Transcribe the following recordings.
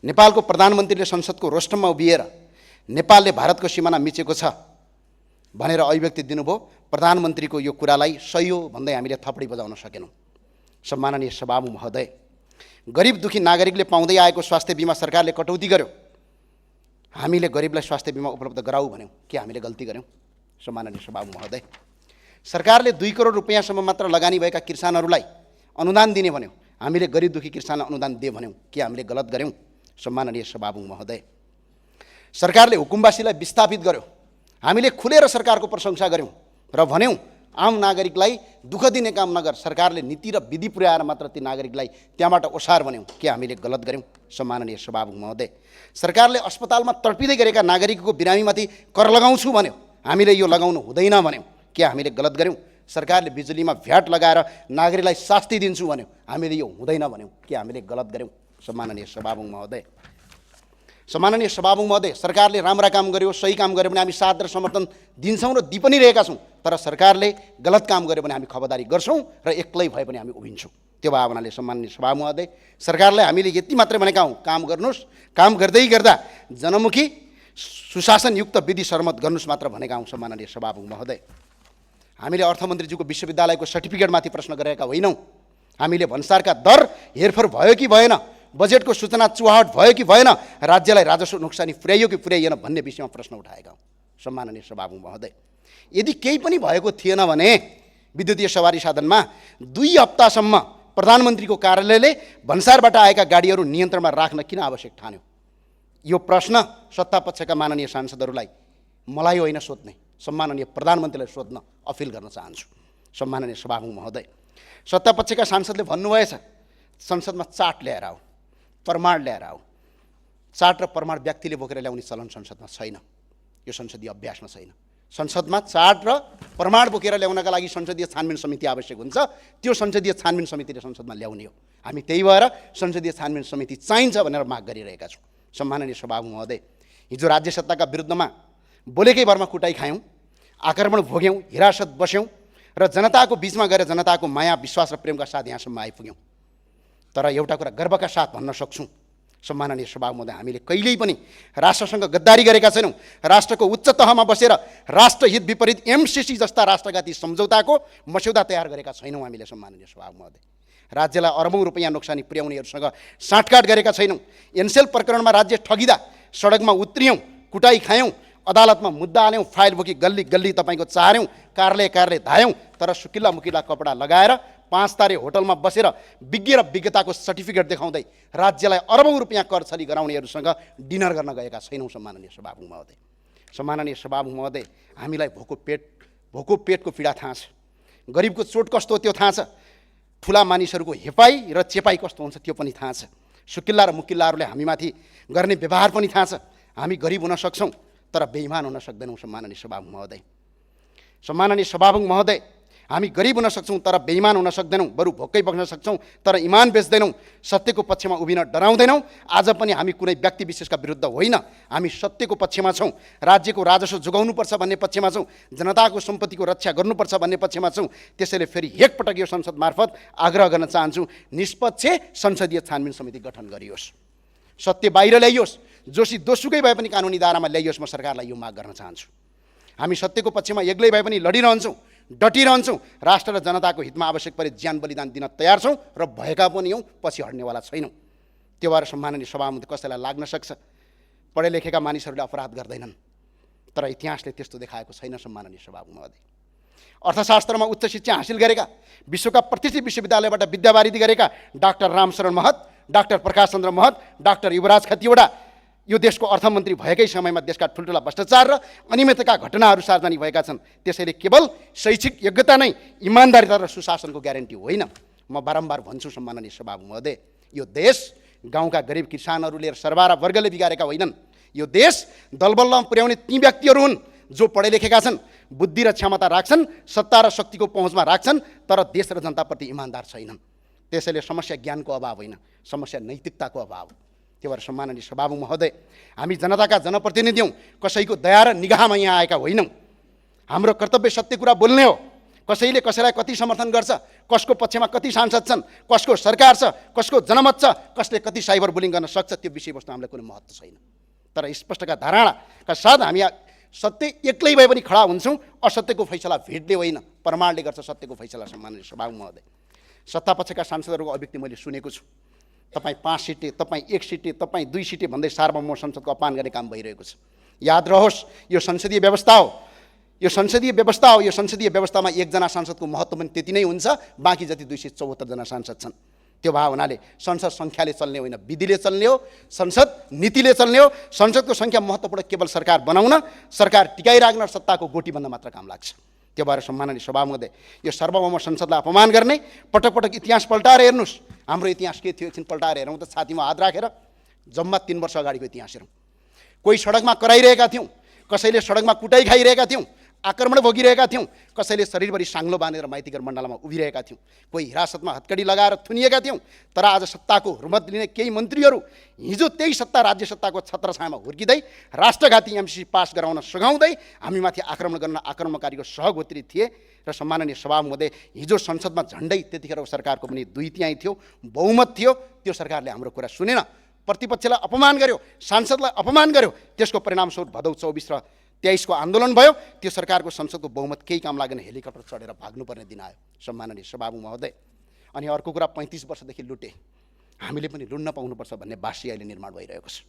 नेपालको प्रधानमन्त्रीले संसदको रोस्टममा उभिएर नेपालले भारतको सिमाना मिचेको छ भनेर अभिव्यक्ति दिनुभयो। प्रधानमन्त्रीको यो कुरालाई सही हो भन्दै हामीले थपडी बजाउन सकेनौँ। सम्माननीय सभामुख महोदय, गरिब दुखी नागरिकले पाउँदै आएको स्वास्थ्य बिमा सरकारले कटौती गर्यो। हामीले गरिबलाई स्वास्थ्य बिमा उपलब्ध गराऊ भन्यौँ, के हामीले गल्ती गर्यौँ? सम्माननीय सभामुख महोदय, सरकारले 2 करोड रुपैयाँसम्म मात्र लगानी भएका किसानहरूलाई अनुदान दिने भन्यौँ, हामीले गरिब दुखी किसानलाई अनुदान दे भन्यौँ, के हामीले गलत गर्यौँ? सम्माननीय सभामुख महोदय, सरकारले हुकुमवासीलाई विस्थापित गर्यो, हामीले खुलेर सरकारको प्रशंसा गर्यौँ र भन्यौँ आम नागरिकलाई दुःख दिने काम नगर, सरकारले नीति र विधि पुर्याएर मात्र ती नागरिकलाई त्यहाँबाट ओसार भन्यौँ, के हामीले गलत गर्यौँ? सम्माननीय सभामुख महोदय, सरकारले अस्पतालमा तडपिँदै गरेका नागरिकको बिरामीमाथि कर लगाउँछु भन्यो, हामीले यो लगाउनु हुँदैन भन्यौँ, के हामीले गलत गर्यौँ? सरकारले बिजुलीमा भ्याट लगाएर नागरिकलाई शास्ति दिन्छु भन्यो, हामीले यो हुँदैन भन्यौँ, के हामीले गलत गर्यौँ? सम्माननीय सभामुख महोदय, सम्माननीय सभामुख महोदय, सरकारले राम्रा काम गर्यो, सही काम गर्यो भने हामी साथ र समर्थन दिन्छौँ र दि पनि रहेका छौँ, तर सरकारले गलत काम गर्यो भने हामी खबरदारी गर्छौँ र एक्लै भए पनि हामी उभिन्छौँ। त्यो भावनाले सम्माननीय सभामुख महोदय, सरकारलाई हामीले यति मात्रै भनेका हौँ, काम गर्नुहोस्, काम गर्दै गर्दा जनमुखी सुशासनयुक्त विधि सर्मत गर्नुहोस् मात्र भनेका हौँ। सम्माननीय सभामुख महोदय, हामीले अर्थमन्त्रीज्यूको विश्वविद्यालयको सर्टिफिकेटमाथि प्रश्न गरेका होइनौँ, हामीले भन्सारका दर हेरफेर भयो कि भएन, बजेटको सूचना चुहाट भयो कि भएन, राज्यलाई राजस्व नोक्सानी पुर्याइयो कि पुर्याइएन भन्ने विषयमा प्रश्न उठाएका हौँ। सम्माननीय सभामुख महोदय, यदि केही पनि भएको थिएन भने विद्युतीय सवारी साधनमा 2 हप्तासम्म प्रधानमन्त्रीको कार्यालयले भन्सारबाट आएका गाडीहरू नियन्त्रणमा राख्न किन आवश्यक ठान्यो? यो प्रश्न सत्तापक्षका माननीय सांसदहरूलाई मलाई होइन सोध्ने, सम्माननीय प्रधानमन्त्रीलाई सोध्न अपिल गर्न चाहन्छु। सम्माननीय सभामुख महोदय, सत्तापक्षका सांसदले भन्नुभएछ संसदमा चार्ट ल्याएर आऊ, प्रमाण ल्याएर आऊ। चार्ट र प्रमाण व्यक्तिले बोकेर ल्याउने चलन संसदमा छैन, यो संसदीय अभ्यासमा छैन। संसदमा चार्ट र प्रमाण बोकेर ल्याउनका लागि संसदीय छानबिन समिति आवश्यक हुन्छ, त्यो संसदीय छानबिन समितिले संसदमा ल्याउने हो। हामी त्यही भएर संसदीय छानबिन समिति चाहिन्छ भनेर माग गरिरहेका छौँ। सम्माननीय सभामुख महोदय, हिजो राज्य सत्ताका विरुद्धमा बोलेकै भरमा कुटाइ खायौँ, आक्रमण भोग्यौँ, हिरासत बस्यौँ र जनताको बिचमा गएर जनताको माया विश्वास र प्रेमका साथ यहाँसम्म आइपुग्यौँ। तर एउटा कुरा गर्वका साथ भन्न सक्छौँ, सम्माननीय सभामुख महोदय, हामीले कहिल्यै पनि राष्ट्रसँग गद्दारी गरेका छैनौँ। राष्ट्रको उच्च तहमा बसेर राष्ट्रहित विपरीत MCC जस्ता राष्ट्रघाती सम्झौताको मस्यौदा तयार गरेका छैनौँ हामीले। सम्माननीय सभामुख महोदय, राज्यलाई अरबौँ रुपैयाँ नोक्सानी पुर्याउनेहरूसँग साँठगाँठ गरेका छैनौँ। एनसेल प्रकरणमा राज्य ठगिँदा सडकमा उत्रियौँ, कुटाइ खायौँ, अदालतमा मुद्दा हाल्यौँ, फाइल बोकी गल्ली गल्ली तपाईँको चार्यौँ, कार्यालय कार्यालय धायौँ, तर सुकिल्ला मुकिल्ला कपडा लगाएर 5 तारे होटलमा बसेर विज्ञ र विज्ञताको सर्टिफिकेट देखाउँदै राज्यलाई अरबौँ रुपैयाँ कर छली गराउनेहरूसँग डिनर गर्न गएका छैनौँ। सम्माननीय सभामुख महोदय, सम्माननीय सभामुख महोदय, हामीलाई भोको पेटको पीडा थाहा छ, गरिबको चोट कस्तो हो त्यो थाहा छ, ठुला मानिसहरूको हेपाई र चेपाई कस्तो हुन्छ त्यो पनि थाहा छ, सुकिल्ला र मुकिल्लाहरूले हामीमाथि गर्ने व्यवहार पनि थाहा छ। हामी गरिब हुन सक्छौँ तर बेइमान हुन सक्दैनौँ। सम्माननीय सभामुख महोदय, सम्माननीय सभामुख महोदय, हामी गरिब हुन सक्छौँ तर बेइमान हुन सक्दैनौँ, बरु भोकै बस्न सक्छौँ तर इमान बेच्दैनौँ, सत्यको पक्षमा उभिन डराउँदैनौँ। आज पनि हामी कुनै व्यक्ति विशेषका विरुद्ध होइन, हामी सत्यको पक्षमा छौँ, राज्यको राजस्व जोगाउनुपर्छ भन्ने पक्षमा छौँ, जनताको सम्पत्तिको रक्षा गर्नुपर्छ भन्ने पक्षमा छौँ। त्यसैले फेरि एकपटक यो संसद मार्फत आग्रह गर्न चाहन्छु, निष्पक्ष संसदीय छानबिन समिति गठन गरियोस्, सत्य बाहिर ल्याइयोस्, जोशी दोसुकै भए पनि कानुनी दायरामा ल्याइयोस्। म सरकारलाई यो माग गर्न चाहन्छु। हामी सत्यको पक्षमा एक्लै भए पनि लडिरहन्छौँ, डटिरहन्छौँ, राष्ट्र र जनताको हितमा आवश्यक परे ज्यान बलिदान दिन तयार छौँ र भएका पनि हौँ, पछि हट्नेवाला छैनौँ। त्यो भएर सम्माननीय सभामुख कसैलाई लाग्न सक्छ पढे लेखेका मानिसहरूले अपराध गर्दैनन्, तर इतिहासले त्यस्तो देखाएको छैन। सम्माननीय सभामुख महोदय, अर्थशास्त्रमा उच्च शिक्षा हासिल गरेका, विश्वका प्रतिष्ठित विश्वविद्यालयबाट विद्यावारिधि गरेका डाक्टर रामशरण महत, डाक्टर प्रकाश चन्द्र महत, डाक्टर युवराज खतिवडा यो देशको अर्थमन्त्री भएकै समयमा देशका ठुल्ठुला भ्रष्टाचार र अनियमितताका घटनाहरू सार्वजनिक भएका छन्। त्यसैले केवल शैक्षिक योग्यता नै इमान्दारिता र सुशासनको ग्यारेन्टी होइन। म बारम्बार भन्छु सम्माननीय सभामुख महोदय, यो देश गाउँका गरिब किसानहरूले र सरबारा वर्गले बिगारेका होइनन्। यो देश दलबलमा पुर्याउने ती व्यक्तिहरू हुन् जो पढे लेखेका छन्, बुद्धि र क्षमता राख्छन्, सत्ता र शक्तिको पहुँचमा राख्छन्, तर देश र जनताप्रति इमान्दार छैनन्। त्यसैले समस्या ज्ञानको अभाव होइन, समस्या नैतिकताको अभाव। त्यो भएर सम्माननीय सभामुख महोदय, हामी जनताका जनप्रतिनिधि हौँ, कसैको दया र निगाहमा यहाँ आएका होइनौँ। हाम्रो कर्तव्य सत्य कुरा बोल्ने हो, कसैले कसैलाई कति समर्थन गर्छ, कसको पक्षमा कति सांसद छन्, कसको सरकार छ, कसको जनमत छ, कसले कति साइबर बुलिङ गर्न सक्छ, त्यो विषयवस्तु हामीलाई कुनै महत्त्व छैन। तर स्पष्टका धारणाका साथ हामी सत्य एक्लै भए पनि खडा हुन्छौँ। असत्यको फैसला भिडले होइन, प्रमाणले गर्छ सत्यको फैसला। सम्माननीय सभामुख महोदय, सत्तापक्षका सांसदहरूको अभिव्यक्ति मैले सुनेको छु। तपाईँ 5 सिटे, तपाईँ 1 सिटे, तपाईँ 2 सिटे भन्दै सार्वभौम संसदको अपमान गर्ने काम भइरहेको छ। याद रहोस्, यो संसदीय व्यवस्था हो, यो संसदीय व्यवस्था हो। यो संसदीय व्यवस्थामा एकजना सांसदको महत्त्व पनि त्यति नै हुन्छ, बाँकी जति 274 जना सांसद छन्। त्यो भए हुनाले संसद सङ्ख्याले चल्ने होइन, विधिले चल्ने हो, संसद नीतिले चल्ने हो। संसदको सङ्ख्या महत्त्वपूर्ण केवल सरकार बनाउन, सरकार टिकाइराख्न, सत्ताको गोटी बन्न मात्र काम लाग्छ। त्यो भएर सम्माननीय सभामुख, यो सार्वभौम संसदलाई अपमान गर्ने, पटक पटक इतिहास पल्टाएर हेर्नुहोस्। हाम्रो इतिहास के थियो एकछिन पल्टाएर हेरौँ त, छातीमा हात राखेर जम्मा 3 वर्ष अगाडिको इतिहास हेरौँ। कोही सडकमा कराइरहेका थियौँ, कसैले सडकमा कुटाइ खाइरहेका थियौँ, आक्रमण भोगिरहेका थियौँ, कसैले शरीरभरि साङ्लो बाँधेर माइतीघर मण्डलमा उभिरहेका थियौँ, कोही हिरासतमा हत्कडी लगाएर थुनिएका थियौँ। तर आज सत्ताको रुमत लिने केही मन्त्रीहरू हिजो त्यही सत्ता, राज्य सत्ताको छत्रछायामा हुर्किँदै राष्ट्रघाती एमसिसी पास गराउन सघाउँदै हामीमाथि आक्रमण गर्न आक्रमणकारीको सहगोत्री थिए। र सम्माननीय सभामुख, हिजो संसदमा झन्डै त्यतिखेरको सरकारको पनि 2/3 थियो, बहुमत थियो। त्यो सरकारले हाम्रो कुरा सुनेन, प्रतिपक्षलाई अपमान गर्यो, सांसदलाई अपमान गर्यो। त्यसको परिणामस्वरूप भदौ 24 र 23 को आन्दोलन भयो। त्यो सरकारको संसदको बहुमत केही काम लागेन, हेलिकप्टर चढेर भाग्नुपर्ने दिन आयो। सम्माननीय सभामुख महोदय, अनि अर्को कुरा, 35 वर्षदेखि लुटे, हामीले पनि लुट्न पाउनुपर्छ भन्ने बासी अहिले निर्माण भइरहेको छ।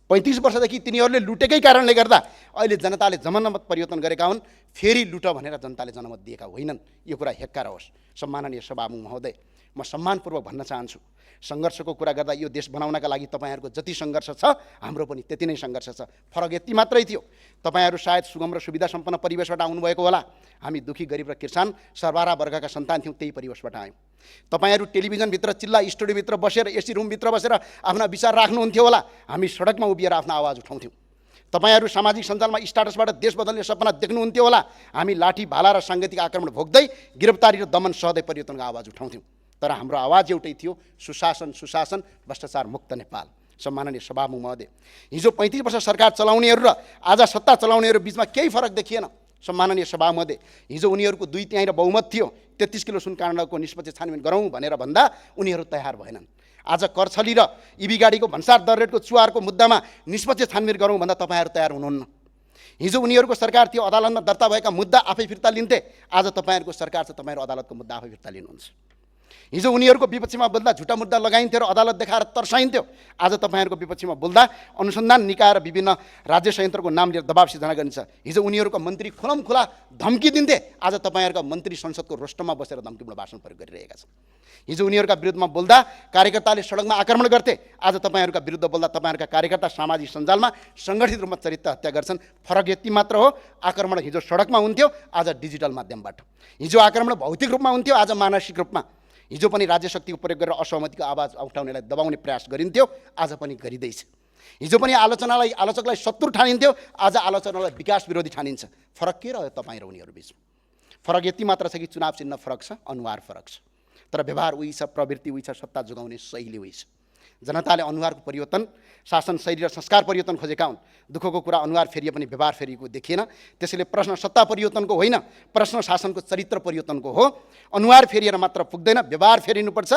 35 वर्षदेखि तिनीहरूले लुटेकै कारणले गर्दा अहिले जनताले जनमत परिवर्तन गरेका हुन्। फेरि लुट भनेर जनताले जनमत दिएका होइनन्। यो कुरा हेक्का रहोस्। सम्माननीय सभामुख महोदय, म सम्मानपूर्वक भन्न चाहन्छु, सङ्घर्षको कुरा गर्दा यो देश बनाउनका लागि तपाईँहरूको जति सङ्घर्ष छ, हाम्रो पनि त्यति नै सङ्घर्ष छ। फरक यति मात्रै थियो, तपाईँहरू सायद सुगम र सुविधा सम्पन्न परिवेशबाट आउनुभएको होला। हामी दुखी गरिब र किसान सरबारा वर्गका सन्तान थियौँ, त्यही परिवेशबाट आयौँ। तपाईँहरू टेलिभिजनभित्र, चिल्ला स्टुडियोभित्र बसेर, एसी रुमभित्र बसेर आफ्ना विचार राख्नुहुन्थ्यो होला, हामी सडकमा उभिएर आफ्नो आवाज उठाउँथ्यौँ। तपाईँहरू सामाजिक सञ्जालमा स्टाटसबाट देश बदल्ने सपना देख्नुहुन्थ्यो होला, हामी लाठी भाला र साङ्गीतिक आक्रमण भोग्दै गिरफ्तारी र दमन सहदै परिवर्तनको आवाज उठाउँथ्यौँ। तर हाम्रो आवाज एउटै थियो, सुशासन, सुशासन, भ्रष्टाचार मुक्त नेपाल। सम्माननीय सभामुख महोदय, हिजो 35 वर्ष सरकार चलाउनेहरू र आज सत्ता चलाउनेहरू बिचमा केही फरक देखिएन। सम्माननीय सभामुख महोदय, हिजो उनीहरूको 2/3 र बहुमत थियो, 33 किलो सुन काण्डको निष्पत्ति छानबिन गरौँ भनेर भन्दा उनीहरू तयार भएनन्। आज करछली र इबी गाडीको भन्सार दर रेटको चुहारको मुद्दामा निष्पत्ति छानबिन गरौँ भन्दा तपाईँहरू तयार हुनुहुन्न। हिजो उनीहरूको सरकार थियो, अदालतमा दर्ता भएका मुद्दा आफै फिर्ता लिन्थे। आज तपाईँहरूको सरकार छ, तपाईँहरू अदालतको मुद्दा आफै फिर्ता लिनुहुन्छ। हिजो उनीहरूको विपक्षमा बोल्दा झुटा मुद्दा लगाइन्थ्यो र अदालत देखाएर तर्साइन्थ्यो। आज तपाईँहरूको विपक्षमा बोल्दा अनुसन्धान निकाय र विभिन्न राज्य संयन्त्रको नाम लिएर दबाब सिर्जना गरिन्छ। हिजो उनीहरूको मन्त्री खुलमखुला धम्की दिन्थे, आज तपाईँहरूका मन्त्री संसदको रोस्टरमा बसेर धम्कीपूर्ण भाषण प्रयोग गरिरहेका छन्। हिजो उनीहरूका विरुद्धमा बोल्दा कार्यकर्ताले सडकमा आक्रमण गर्थे, आज तपाईँहरूका विरुद्ध बोल्दा तपाईँहरूका कार्यकर्ता सामाजिक सञ्जालमा सङ्गठित रूपमा चरित्र हत्या गर्छन्। फरक यति मात्र हो, आक्रमण हिजो सडकमा हुन्थ्यो, आज डिजिटल माध्यमबाट। हिजो आक्रमण भौतिक रूपमा हुन्थ्यो, आज मानसिक रूपमा। हिजो पनि राज्य शक्तिको प्रयोग गरेर असहमतिको आवाज उठाउनेलाई दबाउने प्रयास गरिन्थ्यो, आज पनि गरिँदैछ। हिजो पनि आलोचकलाई शत्रु ठानिन्थ्यो, आज आलोचनालाई विकास विरोधी ठानिन्छ। फरक के रह्यो तपाईँ र उनीहरू बिचमा? फरक यति मात्र छ कि चुनाव चिन्ह फरक छ, अनुहार फरक छ, तर व्यवहार उही छ, प्रवृत्ति उही छ, सत्ता जोगाउने शैली उही छ। जनताले अनुहारको परिवर्तन, शासन शैली र संस्कार परिवर्तन खोजेका हुन्। दुःखको कुरा, अनुहार फेरिए पनि व्यवहार फेरिएको देखिएन। त्यसैले प्रश्न सत्ता परिवर्तनको होइन, प्रश्न शासनको चरित्र परिवर्तनको हो। अनुहार फेरिएर मात्र पुग्दैन, व्यवहार फेरिनुपर्छ।